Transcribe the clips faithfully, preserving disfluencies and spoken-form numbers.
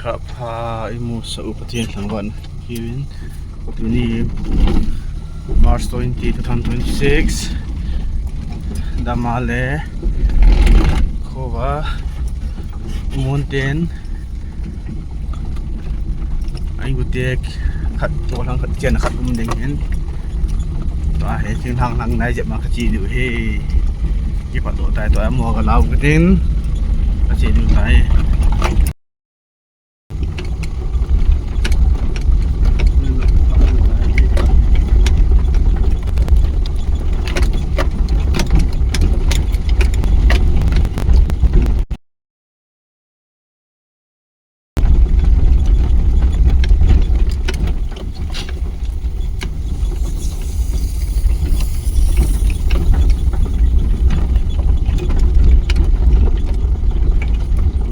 Kha pha imu sa u Pathen thangvahna kiuvin. Tuni March twenty, two thousand twenty-six. Dam a le khova mountain. Ai gutek khat to lang khat chen khat um ding hin. Tua hi thing lang lang nai jep ma kha chi diu hi. Kipa to tai to mo ga lau ka tin. Kha chi diu tai.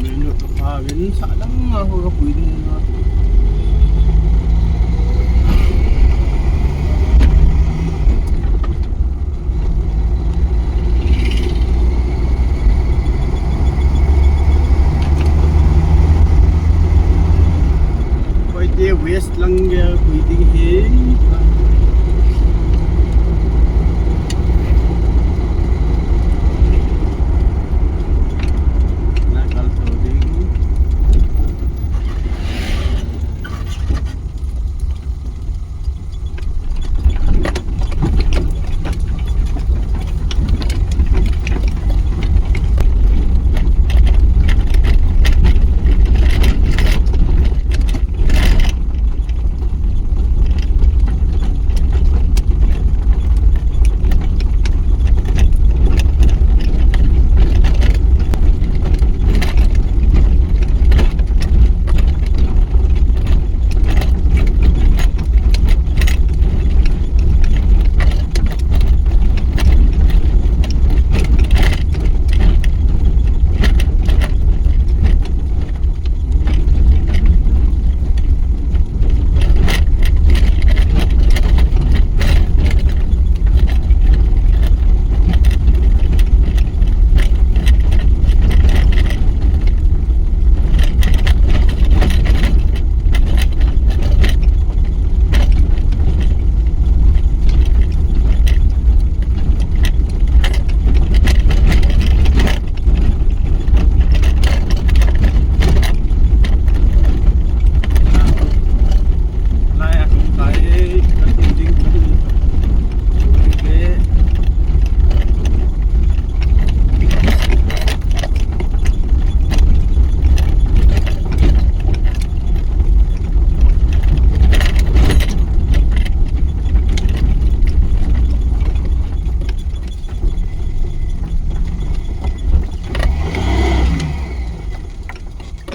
Minute ka pha vin sa dang a ho ka pui ding na. Koite west lang ge pui ding hin. Na kal to ding.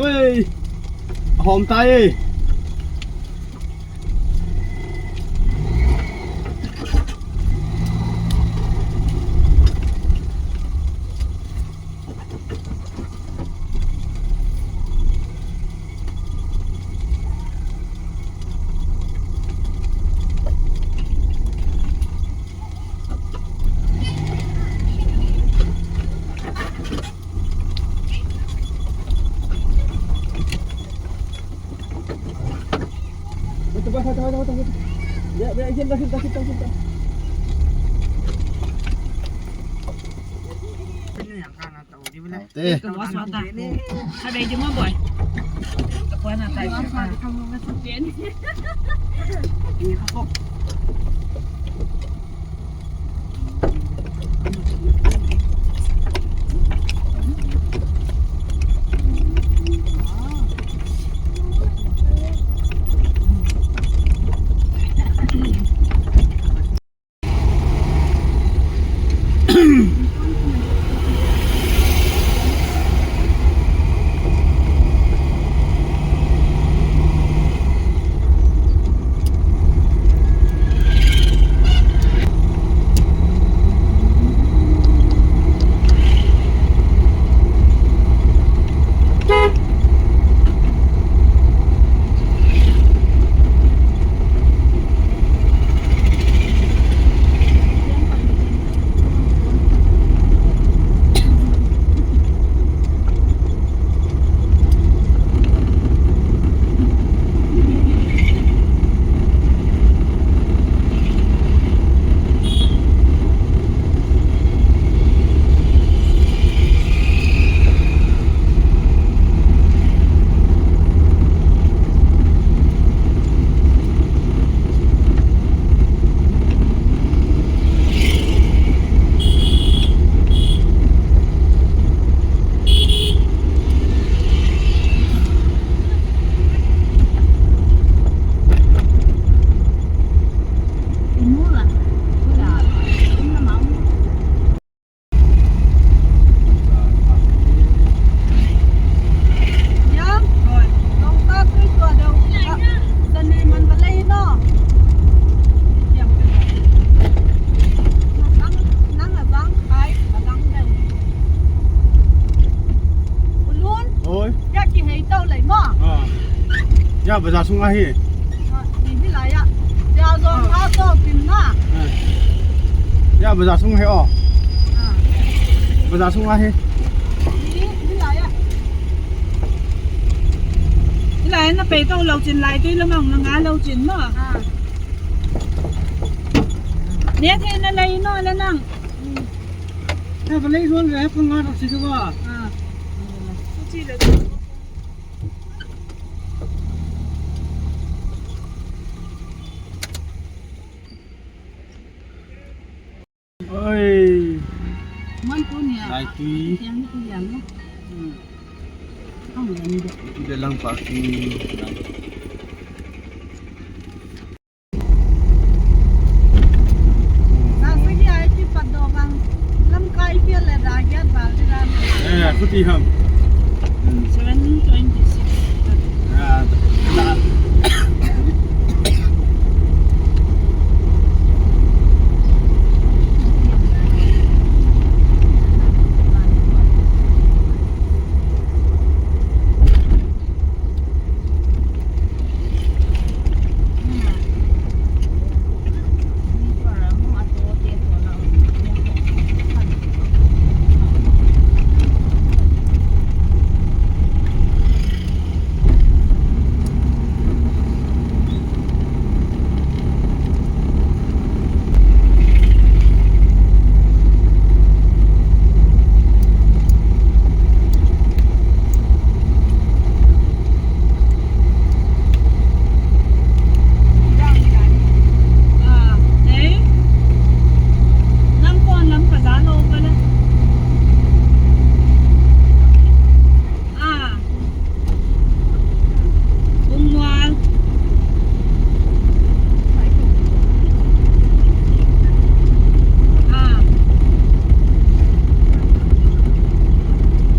Oi, hom tai. Te. Ya, bazar sung ahi. Ah, ni hi la ya. Ya, zong ha to pin na. Ah. Ya, bazar sung ahi o. Ah. Bazar sung ahi. Ni, ni la ya. Ni la ya na pe to lo chin lai tui lo mang na nga lo chin no. Ah. Ni the na lai no la nang. Hmm. Ya, ba lai zon le pa nga ro si ba. Ah. Ku chi le. Oi. Man tu nia. Lai tui. Yang ni tu yang ni. Hmm. Kamu yang ni deh. Itu dah lang parking. Nasa hi ai ki padobang lamkai pia le da giat bal di dan. Eh, kuti ham. Hmm. Seven twenty-six. Ah, da. Ah, Bungmual. Ah.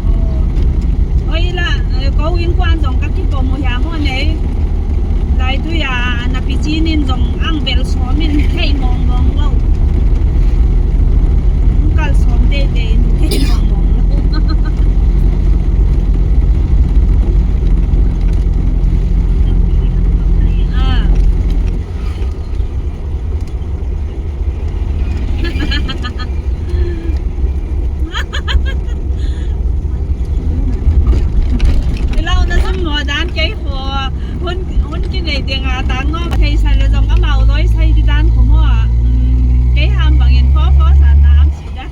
Oh. Oi la, eh, ko in kwan jong ka kipom u hia mo nei. Lai tui a, na pi chi nin jong ang bel som in thei mong mong lo. Kal som te te in thei mong mong lo. Ah. Ilau na sum mo dan kei ho. Hun, hun kinei ding a tan ngom thei sa le jong amau loi sai di dan ko mo. Hmm, kei ham bang in fo fo sa na am si da.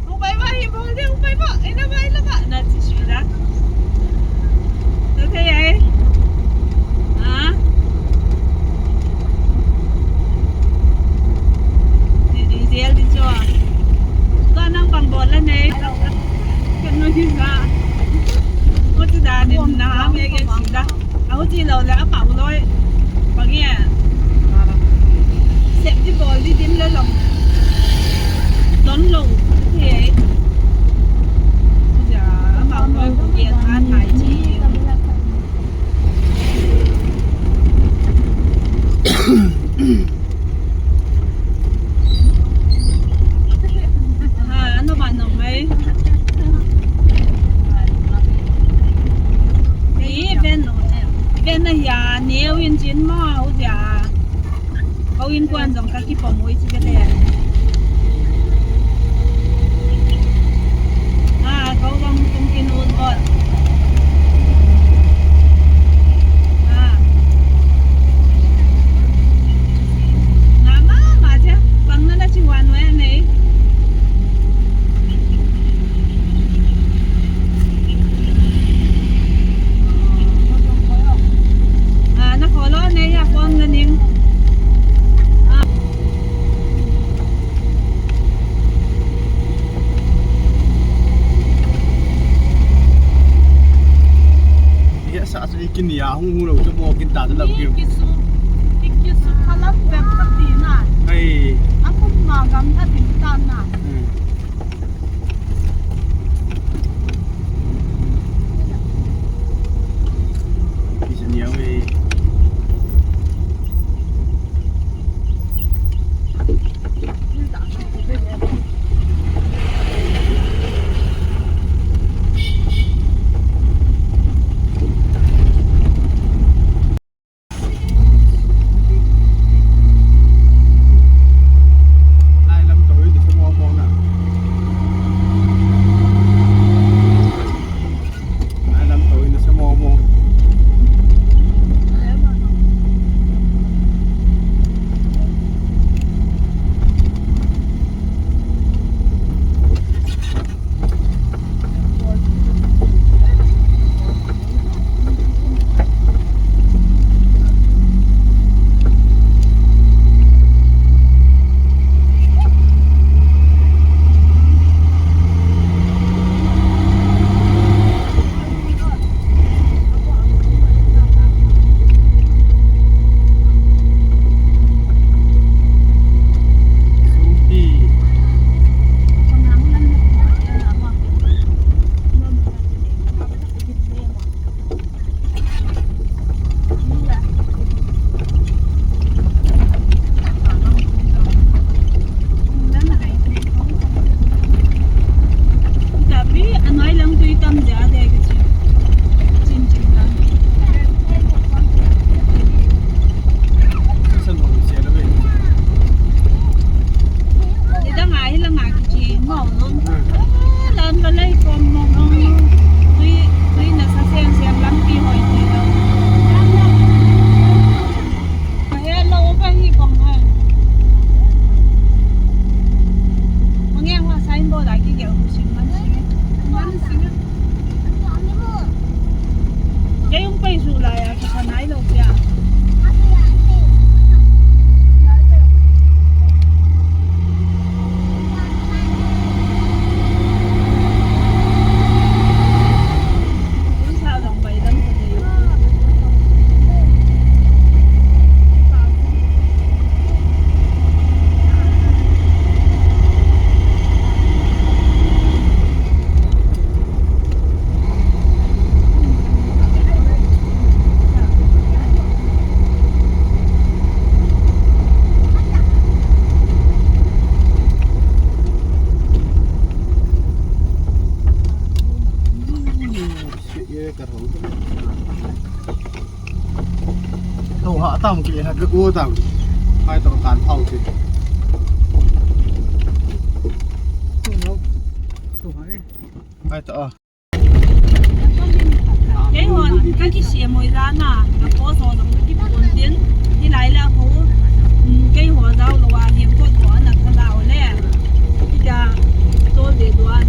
Hung pai ba, hi bol ding, hung pai ba. Ei, na ba, ei, na ba. Na chi sui da. Na thei ai. Ha? Ei, ei, jel di cho. Ka nang bang bol la nei. Ka nu hi ba. Ko ti da nin na ha me ke sui da. Ahu ti lo le, a pau loi. Bang e. Sep di bol di dim le long. Don lo. He. Ja, a pau loi ku ke tha thai chi. Ha, ano ba nong mai? Ni ven, ven na hia, ni win chin mo, u ja. Ko in kuan jong ka kipom u i chi ve le. Ah, ko vang tung kin un bol. Ah. Nga ma, ma che, pang na na chi wan we nei. Ah, na follow nei ya phone na ning. Ah. Hia sa sa i kin ya hung hung lo cha bo kin ta lo kim. Kisu, kisu khalam pek ta ti na. Ai. Amun ma gam ta ti ta na. Hmm. Kisu ni ya we. Kei hung pai suh lai a, kisa nai lou pia. Sa dong pai dang sa dei. Tau ha tam ki ha ka go tam. Hai to kan phau ti. Hai to a. Keiho, ka kisiam moi dan a, ka post ho jong ka kipon tin, hilai la ho, um, keiho jao lou a, hiam kot ho ana tha lou le, tia, tol de duan.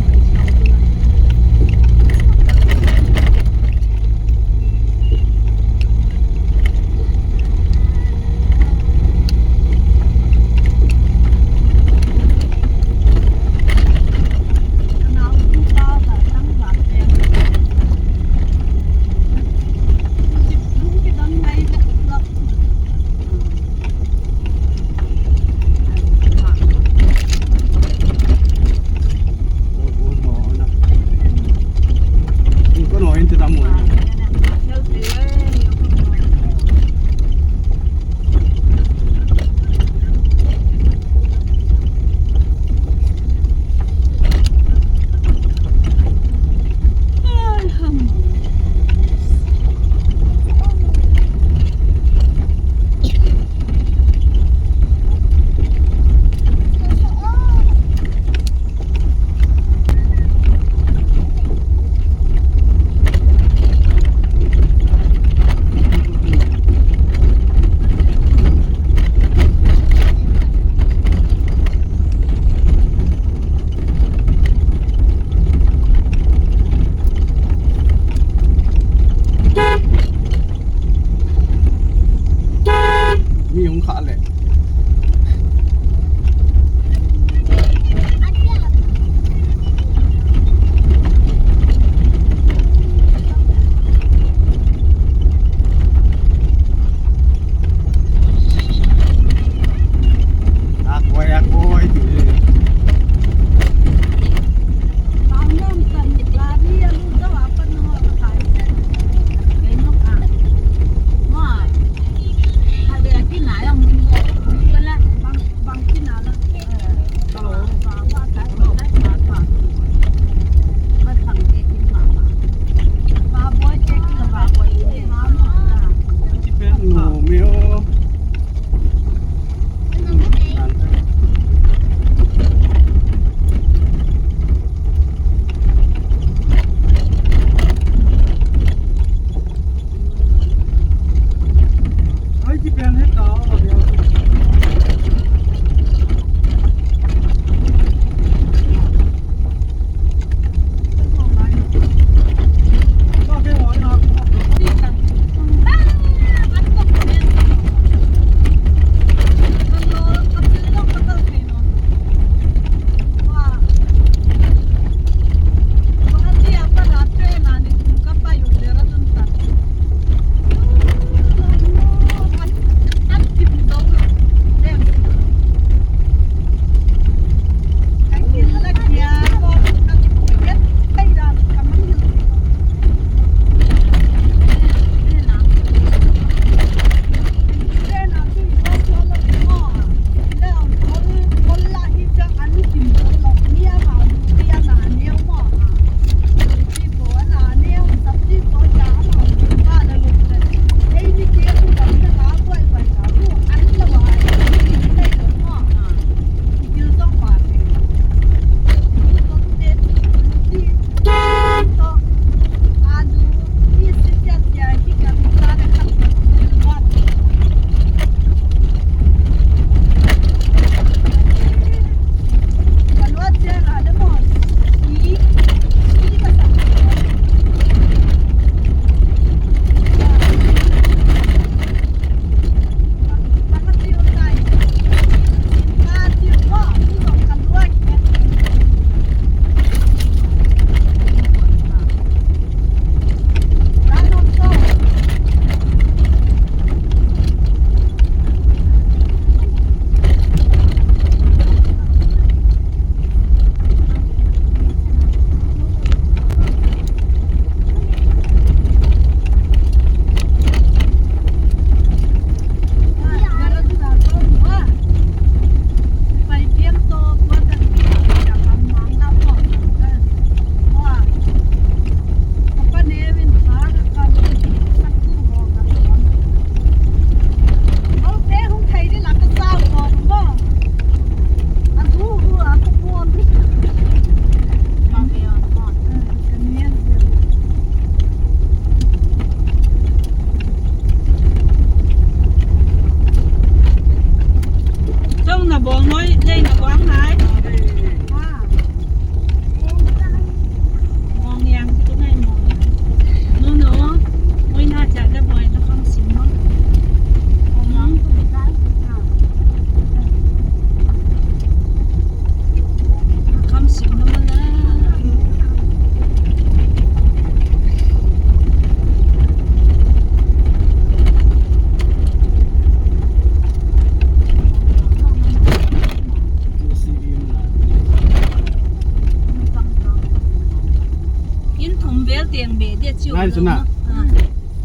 Hai, chuna. Ah.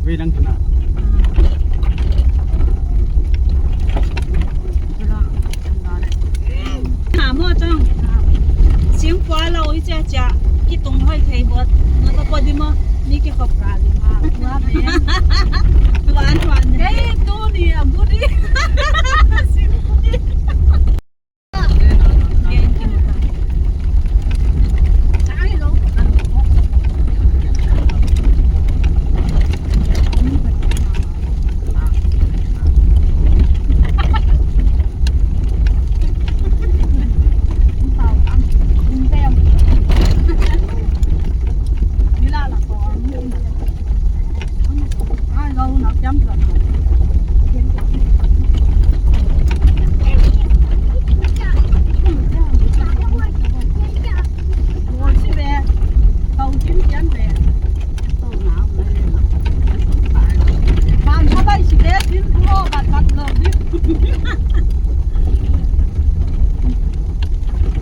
Wei lang chuna. Ah. Ha, mo chang. Sing pua lo i cha cha. Ki tung hoi thei bot. Mo ka po di mo. Ni ki khop ka di. Ah, tua be. Tuan, tuan. Hey, tu ni a bu di. Sing pu di.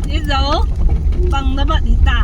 Izo, bang na ba dita.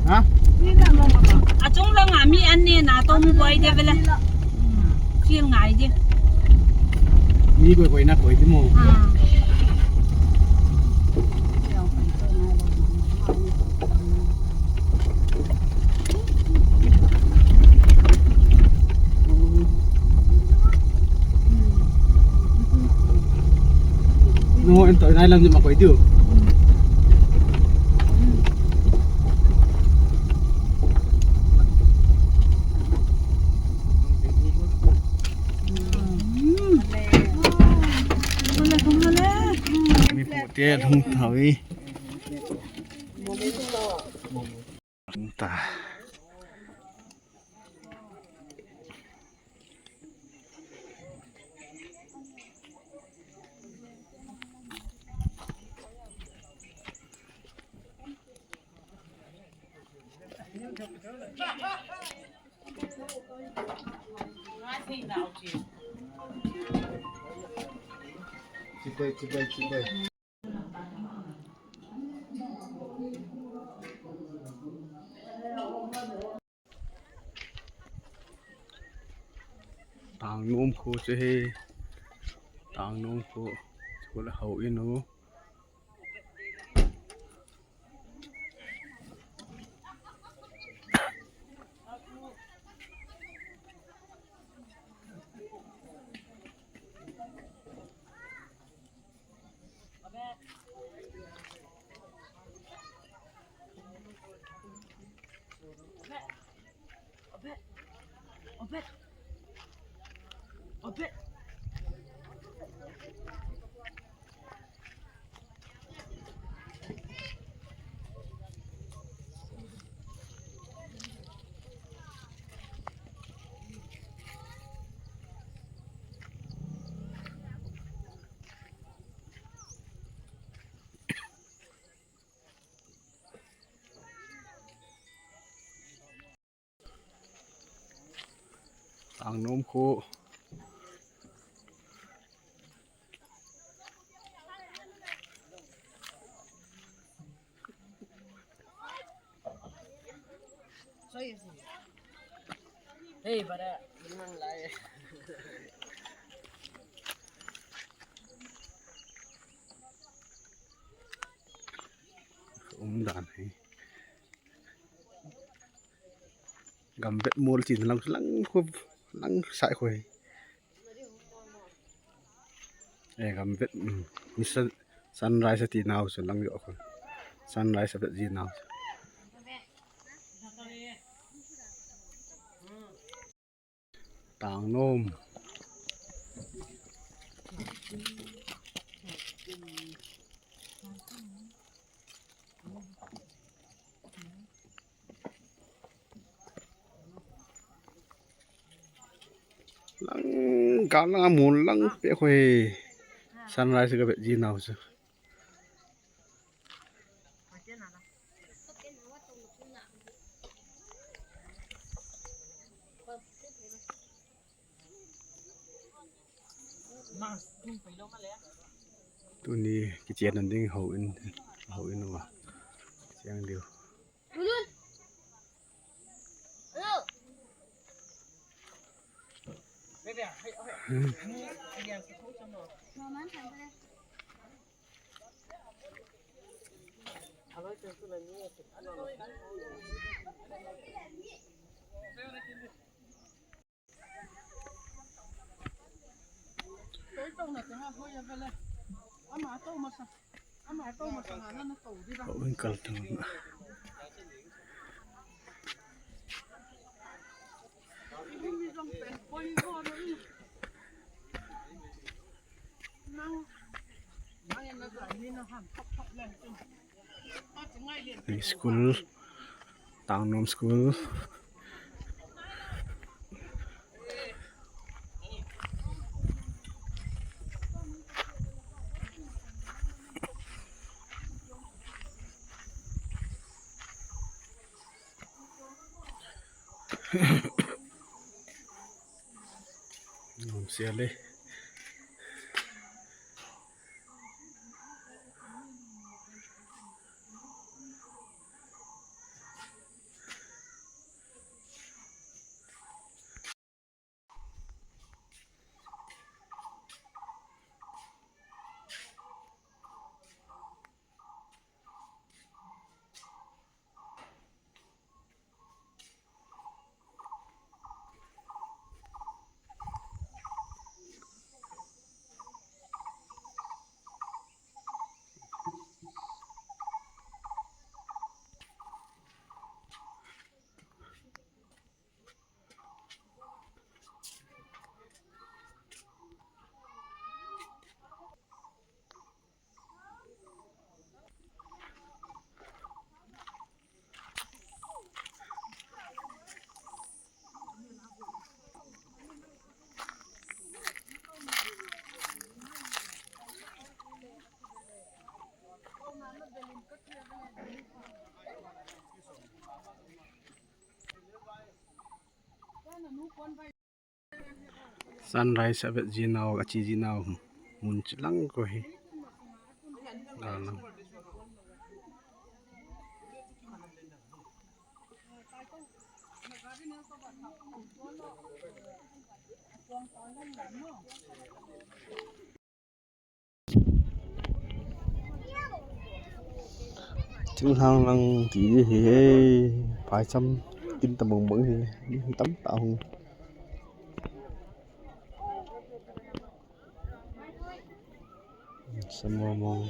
Ha? Achung lang a mi an ne na to mu boi de vele. Feel ngai de. Mi koi koi na koi di mo. Ah. No, en to nai lam ni ma koi diu. Mi pu te lhung thawi. Ta. Chibai, chibai, chibai. Tangnom kho chu hi. Tangnom kho. Chu la hou in u. Tangnom kho. Hey, para, nang lai. Um dan hi. Gamvet mol chin lang, lang khu, lang sai khu hi. Eh, gamvet, um, mi sun, sunrise ati nau chu lang jo khu. Sunrise vet ji nau. Tangnom. Kal lang a mun lang pe khoi. Sunrise ka vet ji nau chu. Tuni kichen nan ding houin, houin uva. Chiang diu. Houin kal tang. School, Tangnom School. Nom sia le. Sunrise avet jinau, achi jinau. Mun chilang ko hi. Galang. Thinglhang lang ti hi he, phaicham tin tabang bang hi, tam ta hung. Samomong.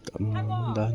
Tam dan.